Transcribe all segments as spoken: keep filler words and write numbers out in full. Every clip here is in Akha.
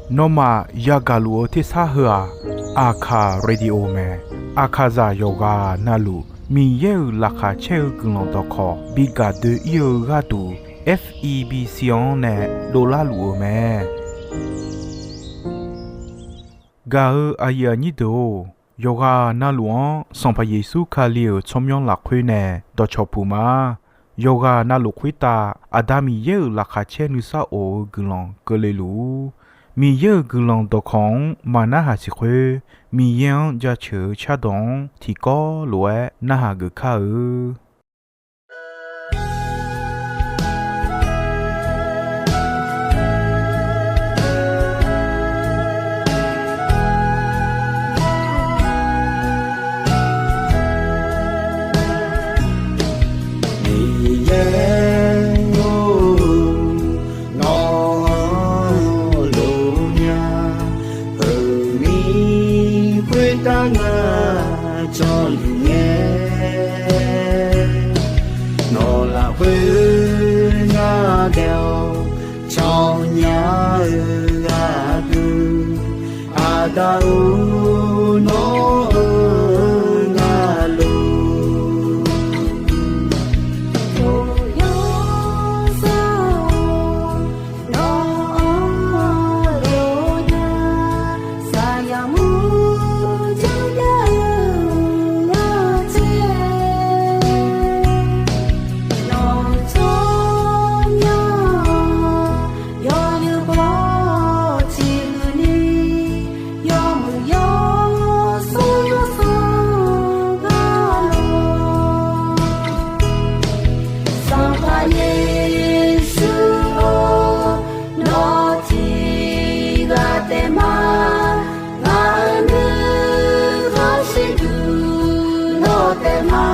Nawmaf yagaq luf-eu tersar heu-aq, Aqkaq Radio mae. Aqkaqzaq yawqghaq navluf Miqyaer-euq laqkhaq caer-eu guiqlanq dawqkawq bi gaq doe-ir-eu gharduq, F E B C-anr nae dovlar luf-eu mae. Gaq-eu aqyuif aqnyir deuq-or, yawqghaq navluf-anr Sanqpaq Yeqsur Kali-euq tsawrmyanr lafkhoer nae dawqcawq puq ma. Yawqghaq navluf khoertav Aqda Miqyaer-euq laqkhaq caer nuisar of-eu guiqlanq keuvle luf-ur. Miqyaer-euq guiqlanq dawqkawq-anr maqnarhaq siq khoer, Miqyaer-anr jaceuq-eu cardawq-anr tiqkawv lof-aer narhaq geuf kar-eu. Miqyaer-or, nawq-anr lof nya, heumir khoertav ngar jawrluf ngae, nawq lafkhoer ngar daef-awr cawnya-eu gharduq, Aqda-or, nawr-eu ngar lof. Yawsanr-or, nawq-anr lof nya, saqyaq mur jawrgar-eu ngar caer, nawq-euq tsawrmyanr yawnyir baw ciqhuiq ni, yawmuiq yawsanr yawsanr gar lor. Sanqpaq Yeqsur-or, nawr tiqghaq taef ma, ngaq-euq nuikhanr shirduq nawr taef ma.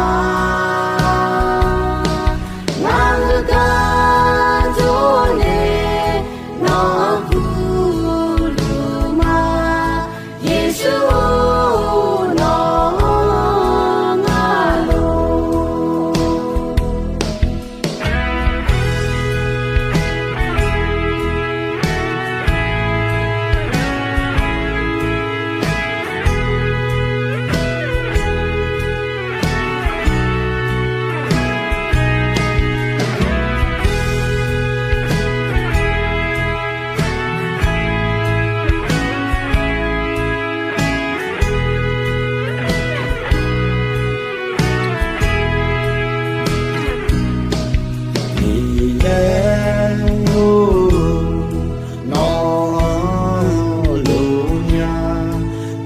Ngaq-euq gar jawr nae nawq-anr gurluf ma, Yeqsur-or, nawq-anr ngar lof. Miqyaer-or, nawq-anr lof nya,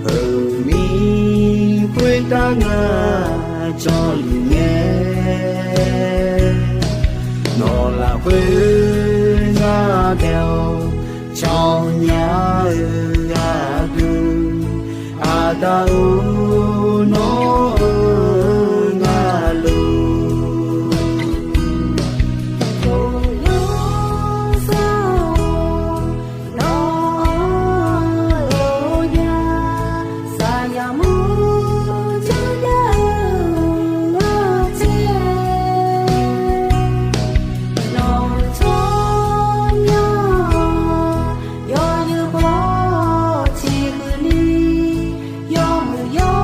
heumir khoertav ngar jawrluf ngae, nawq lafkhoer ngar daef-awr cawnya-eu gharduq, Aqda-or, nawr-eu ngar lof. Yawsanr-or, nawq-anr lof nya, saqyaq mur jawrgar-eu ngar caer, nawq-euq tsawrmyanr yawnyir baw ciqhuiq ni, yawmuiq yaw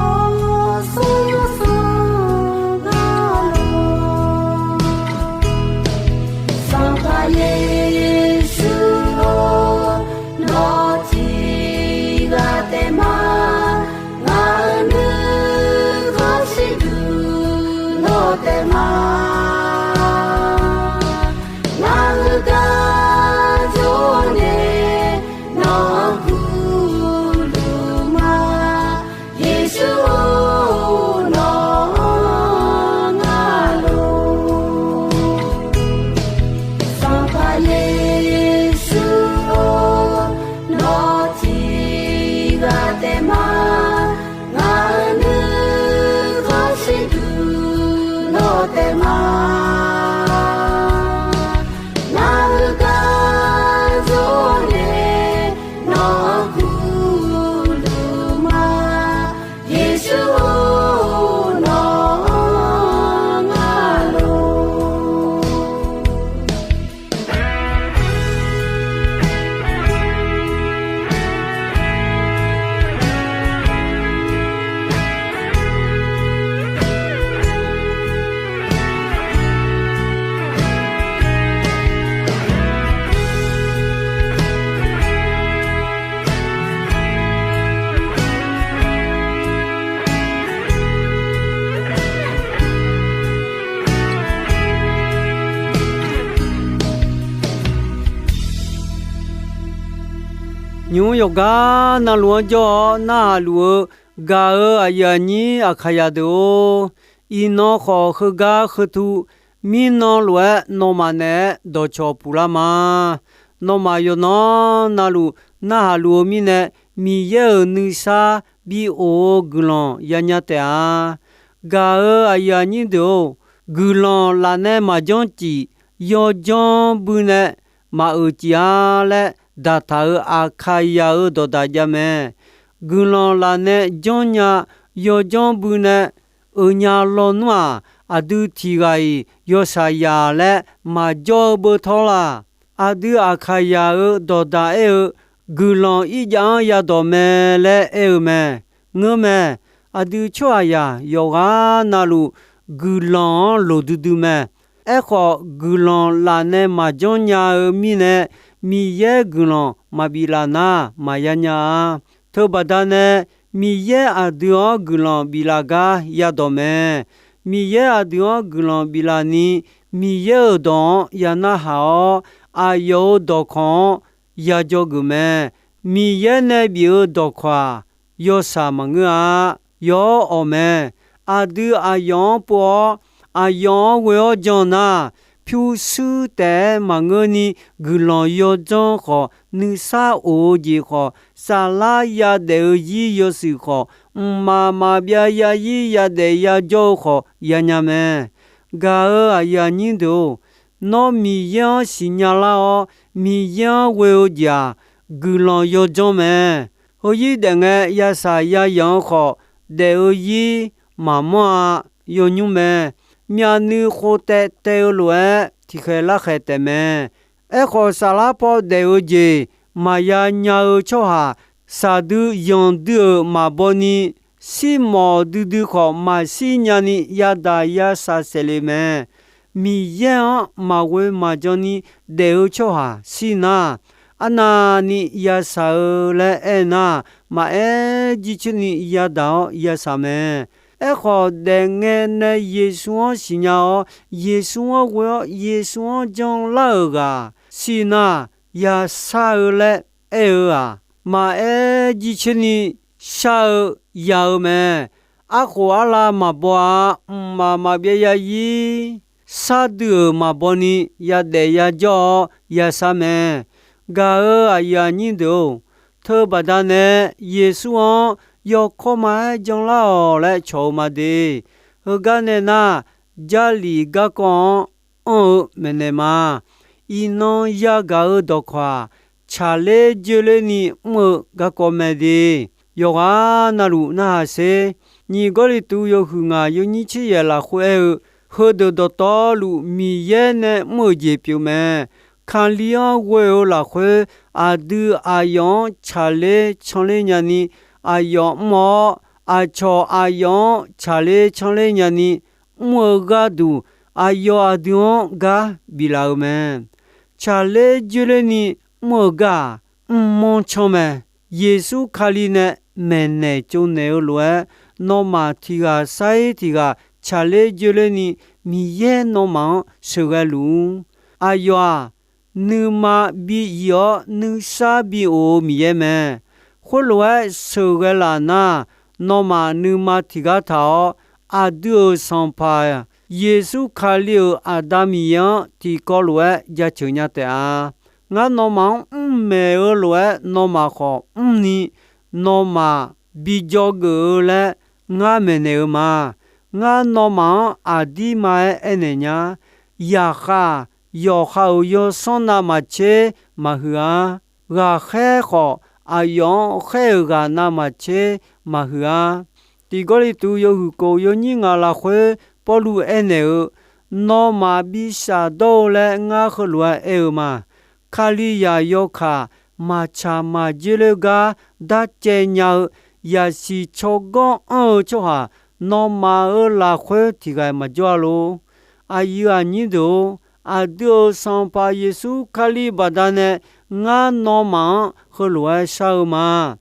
Nymq-mr yawqgar navluf-anr jawr-awr narhaq luf-eu gaq-euq aqyuif aqnyir Aqkaqyaq deuq-or, iqnan khawf heugar heutu mirnan lof-aer nawmaf naeq-aer dawqcawq puq lar ma. Nawmaf yawqnan navluf narhaq luf-eu mirnae, Miqyaer-euq nuisar bi of-eu guiqlanq yanya taef-a. Gaq-euq aqyuif aqnyir deuq-or, guiqlanq lafnae maqjanr cif, yawjanr bui nae maqeuq cif-a laer daqtaq-euq Aqkaqyaq-euq dawqdaq jav mae. Guiqlanq lafnae janrnya, yawjanr bui nae euq nya lawnmr-aq, aqdui tiq ghaq-iq yawshaq yaq laer maqjawr-eu beu tawr laq. Aqdui Aqkaqyaq-euq dawqdaq aer-eu, guiqlanq irjav-anr yadawq mae laer aer-eu mae. Ngeur mae. Aqdui tsawrhaqzaq yawqghaq navluf guiqlanq-anr loq duidui mae. Aerkhawf, guiqlanq lafnae maqjanr nya-eu mirnae, Miqyaer guiqlanq maqbif laf nar maqya nya-a. Teubaqda nae, Miqyaer aqdui-anr guiqlanq biflaf gar yadawq mae. Miqyaer aqdui-anr guiqlanq biflaf ni, Miqyaer-euq dawq-anr ya narhaq-awr, aqyawf-euq dawqkawq-anr ya dzawgeuf mae. Miqyaer nae bif-eu dawqkawq-aq, yawshaq maqngeur-a. Yawr awq mae. Aqdui aqyawf-anr pov-awr, aqyawf-anr ghoe-awr jan nar, pyurshuir taef-aer maqngeurni, guiqlanq yawdzanr khawf, nuisar of-eu jeq khawf, saflar yadaef-eu zir yawshuif khawf, mqmaq maqbyav yazir yadaef yajawr-eu khawf yanya mae. Gaq-euq aqyuif aqnyir deuq-or, nawr Miqyaer-anr siqnya lar-awr, Miqyaer-anr ghoe-eu jeq-aq, guiqlanq yawdzanr mae. Heuzir daef ngae yashaq yayaq-anr khawf, daef-eu zir maqmanr-a. Yawnymr mae. Myavnuiv khof taev taev-eu lof-aer tiqkhaeq larkhaeq taef mae. Aerkhawf, saflar paw daef-eu jeq maqya nya-eu tsawrhaq, shaqdui yanqdui-euq maqbaw ni, shirmawf duidui khawf maqshir nyani yadaq yashaq saef le mae. Miqyaer-anr maqghoe maqjan ni daef-eu tsawrhaq shir nar, arnavni yashaq-eu laer aernar, maqaer jircoer ni yadaq-awr yashaq mae. Aerkhawf, daefngae nae Yeqsur-anr siqnya-awr, Yeqsur-anr ghoe-awr Yeqsur-anr janlar-euq ghaq shir nar, yashar-eu laer aer-eu-aq, maqaer jircoer ni shar-eu ya-eu mae. Arkhof arlav maqbaw-a. Mqmaq maqbyav yazir shardui-euq maqbaw ni yadaef yajawr-awr yashar mae. Gaq-euq aqyuif aqnyir deuq-or, teubaqda nae Yeqsur-anr yawkawr ma-aer janlar-awq laer cawq-eu ma de. Heugar nae nar, Jarlif garkawv-anr anr-eu maeqnaeq ma. Iqnan yagaq-eu dawqkawq-aq, tsaqler joerler ni mr-eu garkawv mae de. Yawqghaq navluf narhaq sher. Nyiq Gawrliqtu yawhuiq ngaq yawnyir tser yaeq lafkhoer aer-eu, heudeuq dawqtawvluf Miqyaer nae mr-euq jeq pyeuf mae. Kali-anr ghoe-eu lafkhoer, aqdui aqyawf-anr tsaqler canler nyani aqyawf mr-awr, aqcawq aqyawf-anr tsaqler canler nyani mr-eu gharduq, aqyawf aqdui-anr gar biflaf-eu mae. Tsaqler joerler ni mr-eu gar-aq, mrmanr canr mae. Yeqsur Kali nae maeqnaeq tsovnaeq-eu lof-aer, nawmaf tiq ghaq sar-ir tiq ghaq tsaqler joerler ni Miqyaer nawmaf-anr sheuqghae luf-ur. Aqyawf-aq, nuima bi zif-awr nuisar bi of-eu Miqyaer mae. Khoerlof-aer sheuqghae laf nar, nawmaf nuima tiq ghaq taq-awr, aqdui-euq Sanqpaq Yeqsur Kali-euq Aqda Miqyaer-anr tiqkawv lof-aer jaceuq nya taef-a. Ngar nawmaf-anr mrmaeq-eu lof-aer, nawmaf khawf mrni, nawmaf bi dzawgeuf-eu laer ngar maeqnaeq-eu ma. Ngar nawmaf-anr aqdirma-aer aernaeq nya. Yaqkhav, yawqha-euq yawsanr navmaqtser maqhuiq-ar. Ghaqkhaer khawf, aqyawf-anr khaer-euq ghaq navmaqtser maqhuiq-ar. Tiq Gawrliqtu yawhuiq kof yawnyir ngaq lafkhoer Pawrluv aernaeq-eu, nawmaf bi shafdawr-eu laer ngar heulof-aer aer-eu ma. Kalizaq yawkaq maqtsaq maqjer ler gar darcaev nya-eu, yaqsiq tsawrganr anr-eu tsawrhaq, nawmaf-euq lafkhoer tiq ghaq maqjawr-a lor. Aqyuif aqnyir deuq-or, aqdui-euq Sanqpaq Yeqsur Kali baqdanae ngar nawmaf-anr heulof-aer shar-eu ma.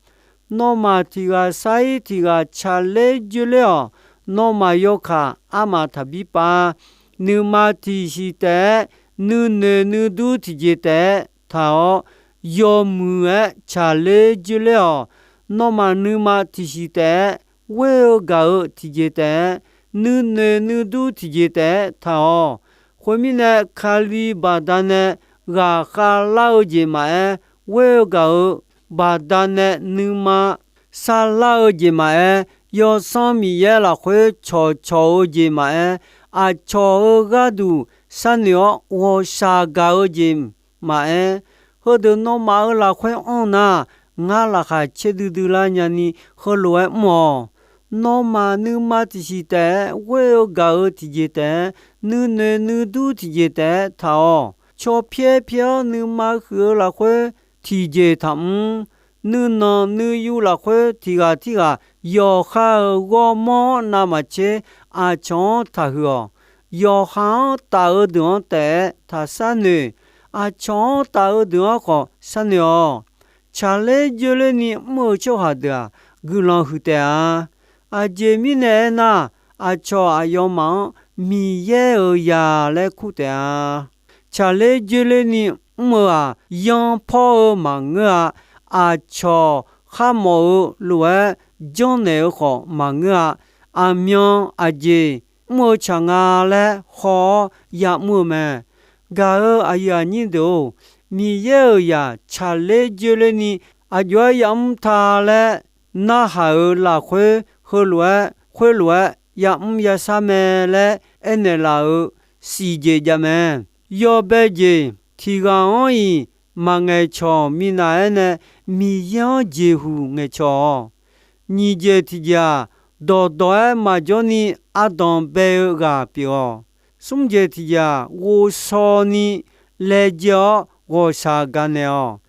Nawmaf tiq ghaq sar-ir tiq ghaq tsaqler joerler-awq. Nawmaf yawkaq armaf taqbir pav. Nuima tiqsiq taef-aer nuinoeq nuidur tiqjeq taef-aer taq-awr, yawmuiq-aer tsaqler joerler-awq. Nawmaf nuima tiqsiq taef-aer ghoer-eu gaq-eu tiqjeq taef-aer, nuinoeq nuidur tiqjeq taef-aer taq-awq. Khoermirnae, Kali baqdanae ghaqkhav lar-eu jeq maqaer, ghoer-eu gaq-eu baqdanae nuima sarlar-eu jeq maqaer, Yawsanr Miqyaer lafkhoer cawqcawq-eu jeq maqaer, aqcawq-euq gharduq sharnoeq-awr ghawqshaq gaq-eu jeq maqaer, heudeuq nawmaf-euq lafkhoer anr nar, ngar laqkhaq caerdui dui lar nyani heulof-aer mr-awq. Nawmaf nuima tiqsiq taef-aer ghoer-eu gaq-eu tiqjeq taef-aer, nuinoeq nuidur tiqjeq taef-aer taq-awq. Caw pyaer pyaer-awr nuima huiq-eu lafkhoer tiqjeq taqmr. Nuinanq nuiyu lafkhoer tiq ghaq tirghaq yawqha-euq ghawrmawr-anr navmaqtser aqcawq-anr taqhuiq-awq. Yawqha-anr taf-eu deuq-anr taef-aer taq sharnoeq. Aqcawq-anr taf-eu deuq-anr khawf sharnoeq-awq. Tsaqler joerlerni mr-eu tsawrhaq deuq-aq, guiqlanq huiq taef-a. Aqjeq mirnae aernar, aqcawq aqyawfmaf-anr Miqyaer-euq zaq laer kur taef-a. Tsaqler joerlerni mr-eu-aq, yanrpawr-eu maqngeur-a. Aqcawq kharmawf-eu lof-aer janrnaeq-eu khawf maqngeur-a. Aqmyan aqjeq mr-eu tsaq nga laer haw-awr ya'mr-eu mae. Gaq-euq aqyuif aqnyir deuq-or, Miqyaer-euq zaq tsaqler joerlerni aqjox-aer ya'mr ta laer narhaq-euq lafkhoer, heulof-aer khoerlof-aer ya'mr yashar mae laer aernaeq laf-euq siqjeq jav mae. Yawbae jeq tiq ghaq-anr-iq maqngaeq cawq minav-aer nae Miqyaer-anr jeqhuq ngaeqcawq-awq. Nyiq jeq tiqjeq-aq, dawqdawq-aer maqjawr ni ardanq bae-eu ghaq pyeuf-awq. Smr jeq tiqjeq-aq, ghovshaw ni laejae-awr ghawqshaq gaq naeq-awq.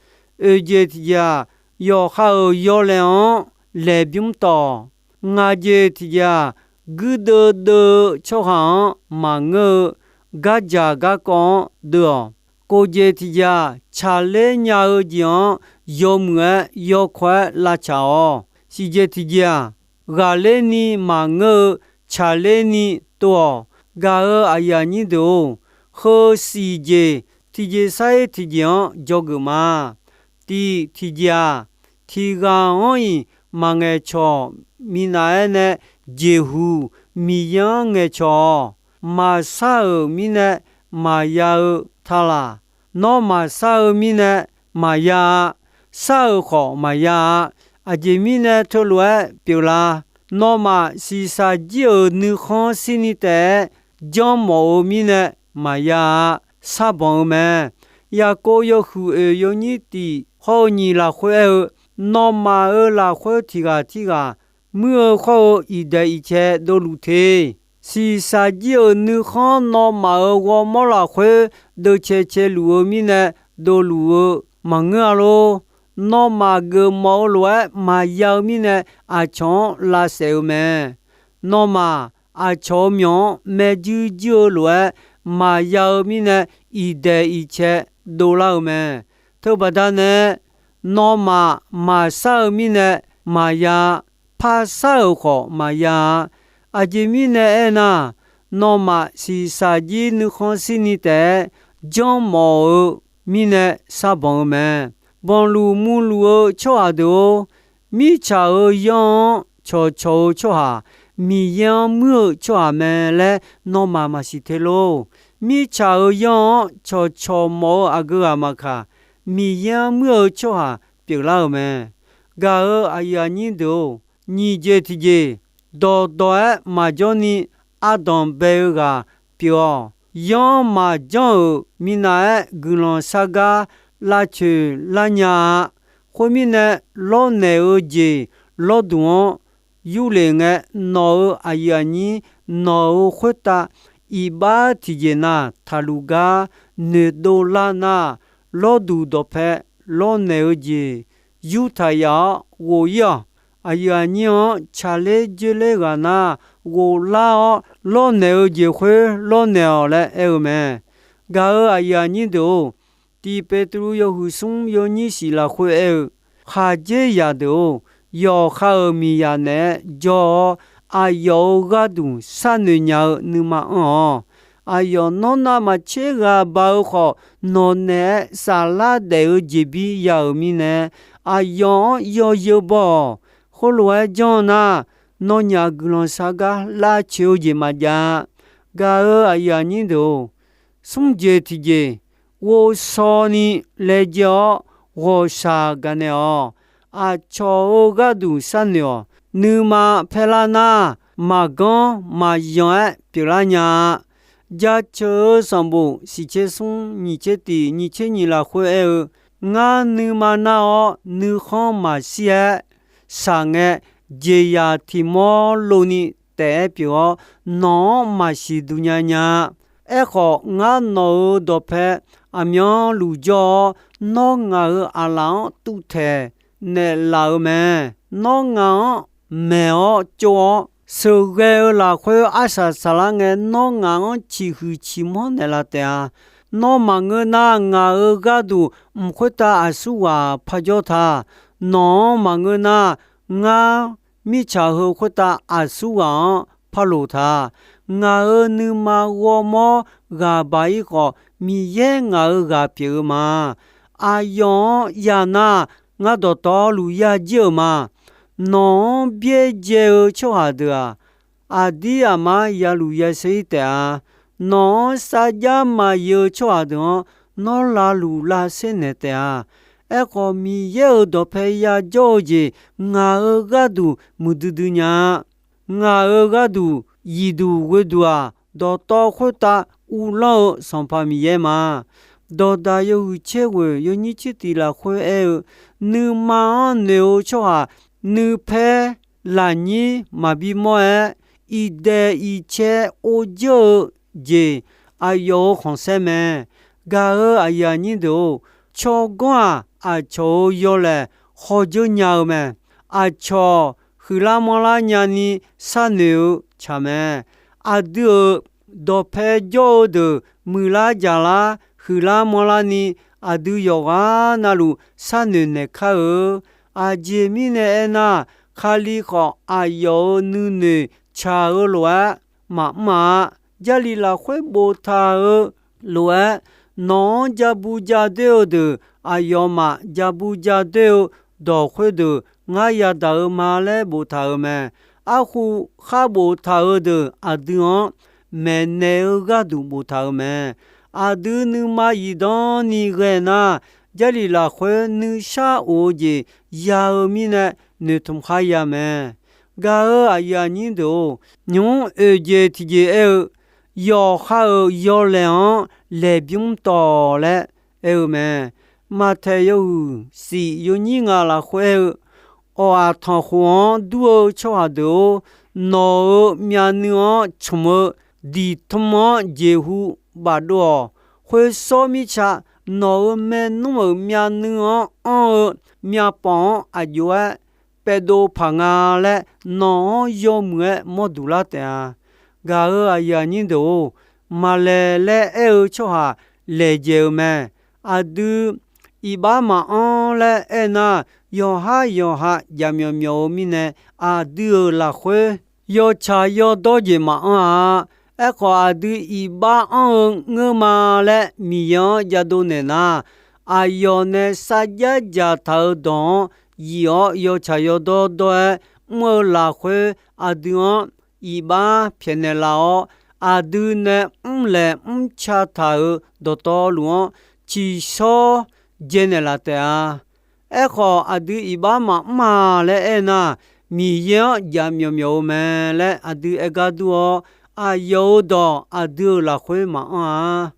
Oeq jeq tiqjeq-aq, yawqha-euq yawlaeq-anr laeq bymr tawq-awq. Ngaq jeq tiqjeq-aq, guirdeuv deuv-eu tsawrhaq-anr maqngeur-eu gardzaq garkawv-anr deuv-awq. Kof jeq tiqjeq-aq, tsaqler nya-eu jeq-anr yawmuiq-aer yawkawr-aer lavtsaq-awq. Siq jeq tiqjeq-aq, ghaqler ni maqngeur-eu tsaqler ni tov-awq. Gaq-euq aqyuif aqnyir deuq-or, heu siq jeq tiqjeq sar-ir tiqjeq-anr dzawgeuf ma. Tiq tiqjeq-aq, tiq ghaq-anr-iq maqngaeq cawq minav-aer nae jeqhuq Miqyaer-anr ngaeqcawq-awq. Maqshar-euq mirnae maqya-eu ta laq. Nawr maqshar-eu mirnae maqya-a. Shar-euq khawf maqya-a. Aqjeq mirnae teulof-aer pyeuflar? Nawmaf shiqshaq jir-euq nuikhanr shirni taef-aer janrmawf-eu mirnae maqya-a. Sharbanq-eu mae. Yaqkov yawhuiq oeq yawnyir tiq hawr-eu nyiq lafkhoer aer-eu, nawmaf-euq lafkhoer tiq ghaq tirghaq muir-eu khawr-eu iqdaeq iqcae dovluf te. Shiqshaq jir-euq nuikhanr nawmaf-euq ghawrmawr lafkhoer deuvcae caeluf-eu mirnae dovluf-eu maqngeur-a lor. Nawmaf geufmawf-eu lof-aer maqya-eu mirnae aqcawq-anr lavsaef-eu mae. Nawmaf aqcawq-euq myawq-anr maerjuir juir-eu lof-aer maqya-eu mirnae iqdaeq iqcae dovlar-eu mae. Teubaqda nae, nawmaf maqshar-eu mirnae maqya-a. Parshar-euq khawf maqya-a. Aqjeq mirnae aernar, nawmaf shiqshaq jir nuikhanr shirni taef-aer janrmawf-eu mirnae sharbanq-eu mae. Banqluf murluf-eu tsawrhaq deuq-or, mirtsaq-euq yanr-anr cawqcawq-eu tsawrhaq, Miqyaer-anr muir-eu tsawrhaq mae laer nawmaf maqsiq te lor. Mirtsaq-euq yanr-anr cawqcawq mawf-eu aqgeu ghaq maqkaq, Miqyaer-anr muir-eu tsawrhaq pyeuflar-euq mae. Gaq-euq aqyuif aqnyir deuq-or, nyiq jeq tiqjeq, dawqdawq-aer maqjawr ni ardanq bae-eu ghaq pyeuf-awq. Yanr maqjanr-euq minav-aer guiqlanq shar gar lavcoeq lar nya-a. Khoermirnae, lawrnaeq-eu jeq lawrduq-anr yurlef ngae, nawq-euq aqyuif aqnyir nawq-euq khoertav iqbax tiqjeq na taqluf gar noeqdov lar nar, lawrduq dawqpae lawrnaeq-eu jeq yurtaq yaf-awr ghof-ir-awq. Aqyuif aqnyir-anr tsaqler dzoerler ghaq nar, ghoflar-awr lawrnaeq-eu jeq khoer lawrnaeq-awq laer aer-eu mae. Gaq-euq aqyuif aqnyir deuq-or, Tiq Beqtuvluv yawhuiq smr yawnyir shif lafkhoer aer-eu, khaqdzerzaq deuq-or, yawqha-euq miqzaq naeq-aer jawr-awr, aqyawf-euq gharduq sharnoeq nya-eu nuima anr-awq. Aqyawf nawr navmaqtser ghaq baq-eu khawf, nawq naeq-aer saflar daef-eu jeqbir ya-euq mirnae, aqyawf-anr yawzeu baw-awq. Khoerlof-aer janr-eu nar, nawnyaf guiqlanq shar gar lavcoeq-eu jeq maqjav-a. Gaq-euq aqyuif aqnyir deuq-or, smr jeq tiqjeq ghovshaw ni laejae-awr ghawqshaq gaqnaeq-awq. Aqcawq-euq gharduq sharnoeq-awq. Nuima paerlar nar, maqganr maqyan-aer pyeuflar nya-a. Jaceuq-eu sanqbof shiqtser smr nyiq tser tiq nyiq tser nyiq lafkhoer aer-eu, Ngar nuima nar-awr nuikhanr maqshir-aer, shaq ngae, jeqzaq tiq mawr lov ni taef-aer pyeuf-awr, nawq-anr maqsiq duq nya nya-a. Aerkhawf, ngar nawq-euq dawqpae aqmyanluf jawr-awr, nawr ngaq-euq aqlaf-anr tuvtaeq naeqlaf-eu mae. Nawr ngaq-anr maeq-awr tsov-awr, sheuqghae-eu lafkhoer arsaq saqlar ngae, nawr ngaq-anr ciqhuiq ciqmanr naeqlaf taef-a. Nawr maqngeur nar, ngaq-euq gharduq mq khoertav aqsurghaq parjawr ta. Nawq-anr maqngeur nar, ngar mirtsaq heu khoertav aqsurghaq-anr parloq ta. Ngaq-euq nuima ghawrmawr ghaq baq-ir khawf, Miqyaer ngaq-euq ghaq pyeuf-eu ma. Aqyawf-anr ya nar, ngar dawqtawvluf yajir-euq ma. Nawq-anr byaerdzae-eu tsawrhaq deuq-aq, aqdir aqmar yaluf yashar-ir taef-a. Nawq-anr sarjax maqyif-eu tsawrhaq deuq-anr, nawr lavluf lavshaer naeq taef-a. Aerkhawf, Miqyaer-euq dawqpae yajawr-eu jeq ngaq-euq gharduq muiqdui dui nya-a. Ngaq-euq gharduq zifduq ghoeduq-aq, dawqtawv khoertav uvlanr-eu Sanqpaq Miqyaer ma. Dawqdaq yawhuiq tser ghoeq yawnyir tser tiq lafkhoer aer-eu, nuima-anr noeq-eu tsawrhaq nuipaer lafnyir maqbi mawr-aer, iqdaeq iqcae or jeur-eu jeq aqyawf-euq khanqsaer mae. Gaq-euq aqyuif aqnyir deuq-or, tsawrganr-aq, aqcawq-euq yawlaeq hawdzeur nya-eu mae. Aqcawq huiqlar manrlar nyani sharnoeq-eu tsaq mae. Aqdui-euq dawqpae jawr-eu deuq muiqlar jaqlar huiqlar manrlar ni, aqdui yawqghaq navluf sharnoeq naeq kar-eu. Aqjeq mirnae aernar, Kali khawf aqyawf-euq nuinoeq tsaq-eu lof-aer maqmr-a. Jarlif lafkhoer boftaq-eu lof-aer, nawq-anr jabu jadoer-eu deuq aqyawfmaf jabu jadoer-eu dawq khoerdeuq ngar yadaq-eu ma laer boftaq-euq mae. Arhu khar boftaq-eu deuq aqdui-anr maeqnaeq-eu gharduq boftaq-euq mae. Aqdui nuima zifdan ni ghae nar, Jarlif lafkhoer nuishar of-eu jeq ya-eu mirnae noeqtmq khar ya mae. Gaq-euq aqyuif aqnyir deuq-or, nymq-mr oeq jeq tiqjeq aer-eu, yawqha-euq yawlaeq-anr laeqbymr tawq laer aer-eu mae. Maqtaeq yawhuiq shif yawnyir ngaq lafkhoer aer-eu, awq-aq tanqkhof-anr dur-eu tsawrhaq deuq-or, nawq-euq myavnuiv-anr tsmq-eu diqtm-anr jeqhu bafdov-awq. Khoersawr mirtsa, nawq-euq maernmr-euq myavnuiv-anr anr-eu myavpawf-anr aqjox-aer paevdov paq nga laer, nawq-anr yawmuiq-aer mawr duq lar taef-a. Gaq-euq aqyuif aqnyir deuq-or, maqlaeq laer aer-eu tsawrhaq laejae-eu mae. Aqdui iqbax maqanr laer aernar, yawqhar yawqha jaqmyawf myawf-eu mirnae, aqdui-euq lafkhoer yawtsaq yawdawr jeq maqanr-a. Aerkhawf, aqdui iqbax anr-eu ngeur ma laer Miqyaer-anr jadov naeq nar, aqyawf nae sarjax dzaqtaq-euq dawq-anr yif-awr yawtsaq yawdawr dawr-aer mr-eu lafkhoer, aqdui-anr iqbax pyaeqnaeq laf-awr, aqdui nae mrlaeq mrca taq-euq dawqtawvluf-anr tsiqshawr dzaenaeq laf taef-a. Aerkhawf, aqdui iqbax maqmr-a laer aernar, Miqyaer-anr jaqmyawf myawf-eu mae laer aqdui aer gar dur-awr, aqyawf-euq dawq aqdui-euq lafkhoer maqanr-a.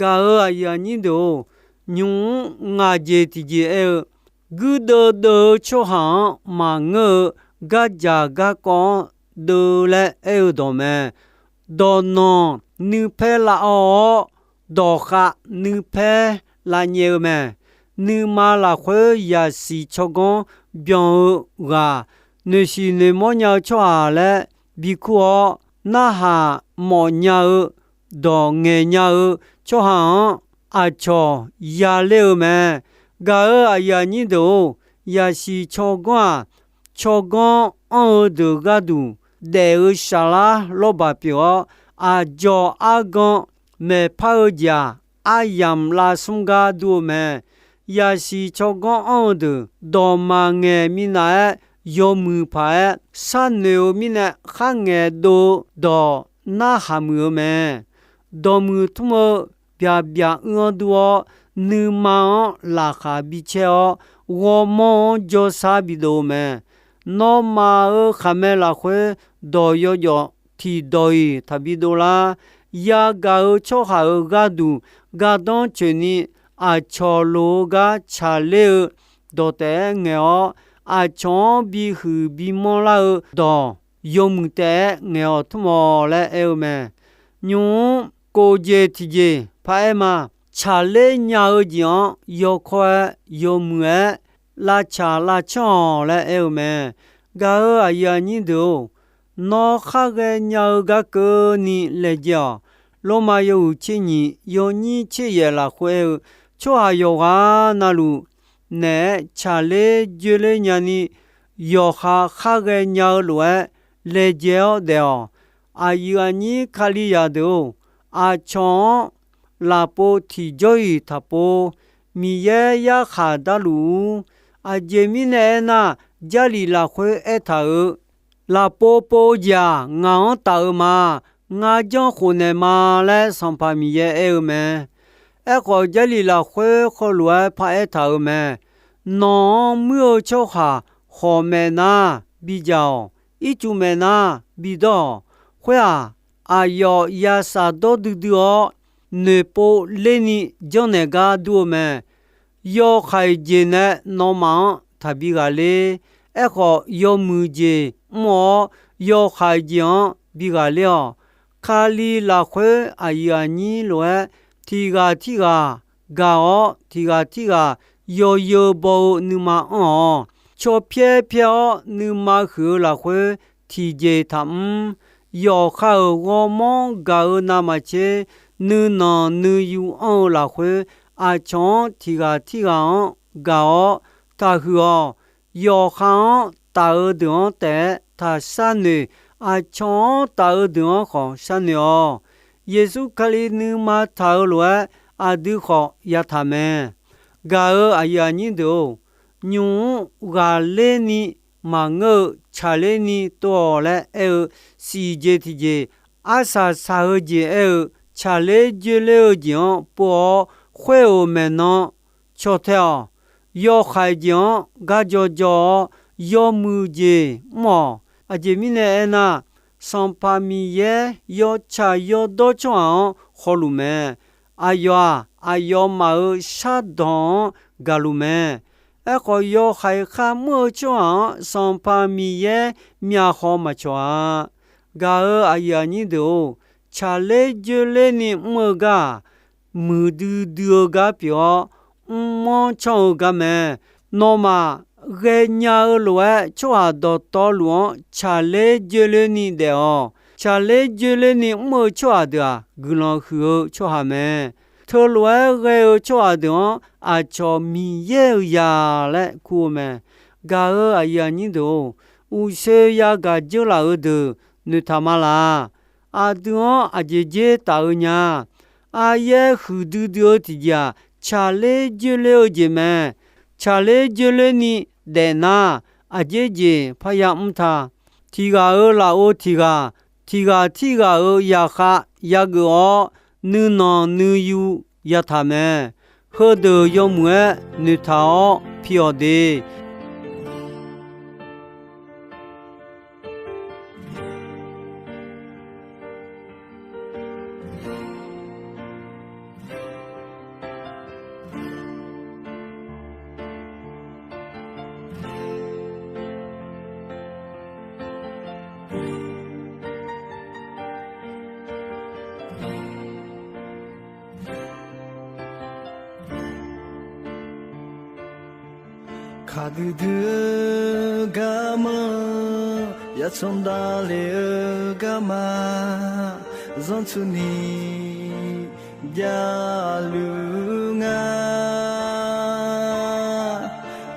Gaq-euq aqyuif aqnyir deuq-or, nymq-mr ngaq jeq tiqjeq aer-eu, guirdeuv deuv-eu tsawrhaq-anr maqngeur-eu, gardzaq garkawv-anr deuv laer aer-eu dawq mae. Dawqnanq nuipaer lavawv-awr, dawqkhav nuipaer lavnyaev-eu mae. Nuima lafkhoer yasiq tsawrganr byan-eu ghaq, noeqshiq noeqmawr nya-eu tsawrhaq laer bikur-awr, narhaq mawfnya-eu, dawq ngaeqnya-eu tsawrhaq-anr aqcawq yaler-eu mae. Gaq-euq aqyuif aqnyir deuq-or, yasiq tsawrganr-aq, tsawrganr anr-eu deuq gharduq daef-eu saflar lawrbaq pyeuf-awr, aqdzawq argan maeqpar-eu jeq-aq, aryamq lavsmr gar dur-eu mae. Yaqsiq tsawrganr anr-eu deuq, dawqmaq ngaeq minav-aer yawmuiq paq-aer sharnoeq-eu mirnae, kharngaeq dov-eu dawq narhaq muiq-eu mae. Dawqmuiq tmr-eu byaqbyaq uir-anr dur-awr, nuima-anr laqkhaq bicaer-awr, ghawrmawr-anr jawrsar bidov-eu mae. Nawmaf-euq khaqmae lafkhoer dawq yawjawf tiqdawq-iq taqbi dovlar. Yagaq-eu tsawrhaq-euq gharduq gardanr tsoeqni, aqcawq loq-eu gar tsaqler-eu dawq taef-aer ngaeq-awr, aqcawq-anr bihuiq bimanr lar-eu dawq yawmuiq taef-aer ngaeq-awq tmr-awq laer aer-eu mae. Nymq-mr kof jeq tiqjeq paq-aer ma. Tsaqler nya-eu jeq-anr yawkawr-aer yawmuiq-aer lavtsaq lavcanr-awq laer aer-eu mae. Gaq-euq aqyuif aqnyir deuq-or, nawr khar ghaenya-eu gar keuvni laejae-awq. Lormav yawhuiq tser nyiq yawnyir tser yaef lafkhoer aer-eu, tsawrhaq yawqghaq navluf naeq-aer tsaqler joerler nyani, yawqha khar ghaenya-eu lof-aer laejae-awr daef-awq. Aqyuif aqnyir Kalizaq deuq-or, aqcawq-anr lafpov tiqjawr-iq taqpov, Miqyaer yarkhaq darluf-ur. Aqjeq mirnae aernar, Jarlif lafkhoer aertaq-euq, lafpov pov-eu jeq-aq, ngaq-anr taf-eu ma. Ngar janrkhof naeq ma laer Sanqpaq Miqyaer aer-eu mae. Aerkhawf, Jarlif lafkhoer heulof-aer paraer taq-euq mae. Nawq-anr muir-eu tsawrhaq khawf maeqnar bidzaq-awq. Ircuf maeqnar bidawr-awq. Khoer-aq, aqyawf yashaf dawr duidui-awr, noeqpov lerni janrnaeq gar dur-eu mae. Yawhaiq jeq nae nawmaf-anr taqbi ghaqler. Aerkhawf, yawmuiq jeq mr-awr, yawhaiq jeq-anr bi ghaqler-awq. Kali lafkhoer aqyuif aqnyir lof-aer, tiq ghaq tirghaq gaq-awr, tiq ghaq tirghaq yawzeu baw-eu nuima anr-awq. Caw pyaer pyaer-awr nuima huiq-eu lafkhoer tiqjeq taqmr. Yawqha-euq ghawrmawr gaq-eu navmaqtser, nuinanq nuiyu anr-eu lafkhoer, aqcawq-anr tiq ghaq tirghaq-anr gaq-awr taqhuiq-awq. Yawqha-anr taf-eu deuq-anr taef-aer taq sharnoeq. Aqcawq-anr taf-eu deuq-anr khawf sharnoeq-awq. Yeqsur Kali nuima taq-eu lof-aer aqdui khawf yataq mae. Gaq-euq aqyuif aqnyir deuq-or, nymq-mr ghaqler ni maqngeur-eu tsaqler ni tov-awq laer aer-eu siqjeq tiqjeq, arsaq saq-eu jeq aer-eu tsaqler joerler-eu jeq-anr pov-awr khoer-euq maeqnan caw tae-awq. Yawhaiq jeq-anr gar jawrjawr-awr, yawmuiq jeq mr-awq. Aqjeq mirnae aernar, Sanqpaq Miqyaer yawtsaq yawdawr tsawrhaq-anr hawluf mae. Aqyawf-aq, aqyawfmaf-euq shardawq-anr gaqluf mae. Aerkhawf, yawhaiq kharmr-eu tsawrhaq-anr Sanqpaq Miqyaer myavhaw maqcawq-a. Gaq-euq aqyuif aqnyir deuq-or, tsaqler joerler ni mr-eu gar-aq, muiqdui dui-eu gar pyeuf-awr, mrmanr canr-eu gar mae. Nawmaf ghaenya-eu lof-aer tsawrhaq dawqtawvluf-anr tsaqler joerler ni daef-awq. Tsaqler joerler ni mr-eu tsawrhaq deuq-aq, guiqlanq huiq-eu tsawrhaq mae. Teulof-aer ghae-eu tsawrhaq deuq-anr aqcawq Miqyaer-euq zaq laer kur-eu mae. Gaq-euq aqyuif aqnyir deuq-or, uqshoe yagaq dzeur laf-eu deuq noeqtaq ma laq. Aqdui-anr aqjeq dzer taf-eu nya. Aryaer huiqdui dui-eu tiqjeq-aq, tsaqler joerler-eu jeq mae. Tsaqler joerler ni daef nar, aqjeq jeq parya mr ta. Tiq ghaq-euq lafov tiq ghaq, tiq ghaq tirghaq-euq zaqkhav yageuf-awr, nuinanq nuiyu yataq mae. Heudeuq yawmuiq-aer noeqtaq-awr pi-awq de. Kaqdui dui-eu garma, yatsanr davle-eu garma, zanrtsuni javluf nga.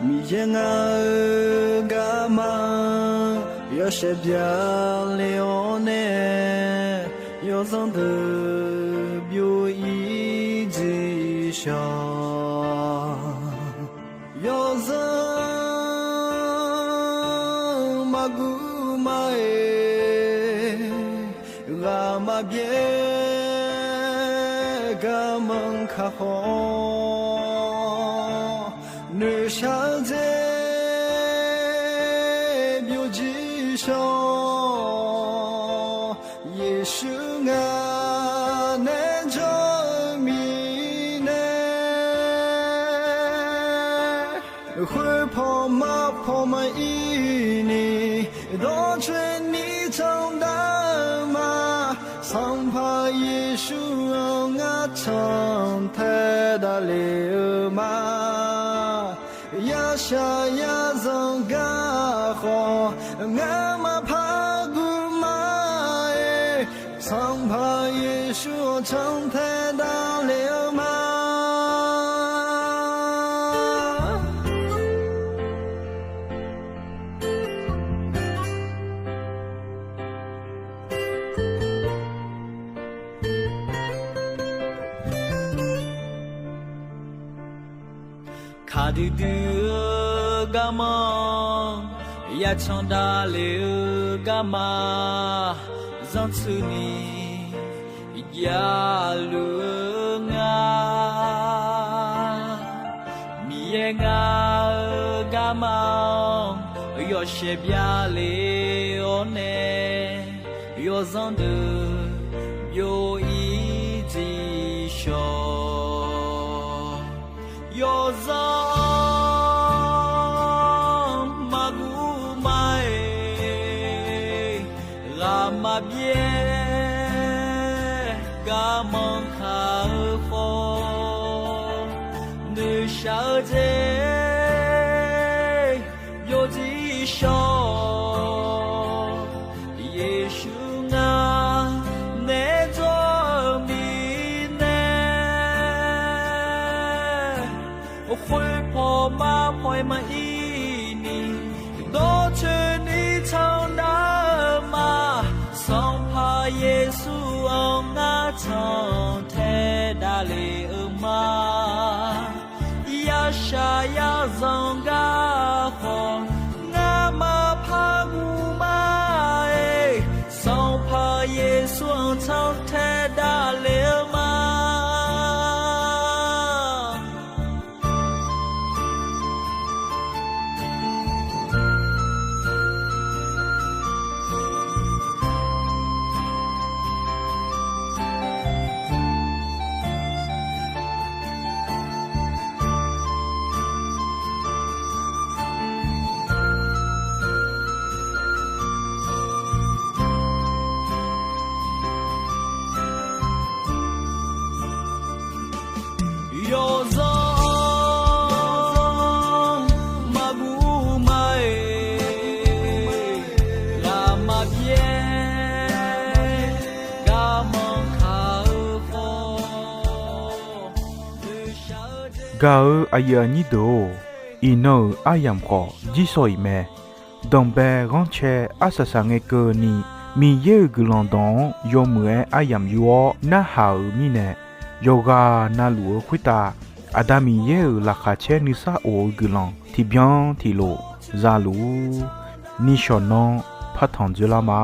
Miqyaer ngar-eu garma, yawshaef byaqle-awr nae, Yawzanr deuq byov-ir jeq shawq, yawzanr maqguv ma-aer, ghaq maqbyaer garmanr kaq khawf, noeqshaq-eu dzer byovjir shawq, Yeqsur ngaq nae jawr-eu mirnae, khoerpaw marpaw maqir ni, dawrcoeni candav-eu ma. Sanqpaq Yeqsur-anr ngar cantae davlef-eu ma. Yashaq yazanq gar khawf, ngamaf par guv ma-aer, Sanqpaq Yeqsur-anr cantae davlef-eu ma. Kaqdui dui-eu garmanr, yacan davlef-eu garma, zanrtsuini javluf-eu nga. Miqyaer ngar-eu garma-anr yawshaef byale-awr nae, yawzanr deuq byov-ir jeq shawq, yawzanr maqguv ma-aer, ghaq maqbyaer garmanr kaq-eu khawf, noeqshaq-eu dzer byovjir shawq, Yeqsur ngar nae jawr-eu mirnae, khoerpaw marpaw-aer maqir ni, dawrcoeni candav-eu ma. Sanqpaq Yeqsur-anr ngar cantae davlef-eu ma. Yashaq yazanq gar khawf, ngamaf par guv ma-aer, Sanqpaq Yeqsur-anr cantae davlef-eu ma. Yawzanr maqguv ma-aer, ghaq maqbyaer garmanr kaq-eu khawf, gaq-eu aqyuif aqnyir deuq-or, iqnan-euq aryamq khawf jirsawq iq mae. Danqbae ghanrcae arsaq saqngae keuvni, Miqyaer-euq guiqlanq dawq-anr yawmuiq-aer aryamq yur-awr narhaq-euq mirnae, yawqghaq navluf-eu khoertav Aqda Miqyaer-euq laqkhaq caer nuisar of-eu guiqlanq tiqbyan tiqlof zaluf-ur. Nishawq nanr partanq dzoerlar ma.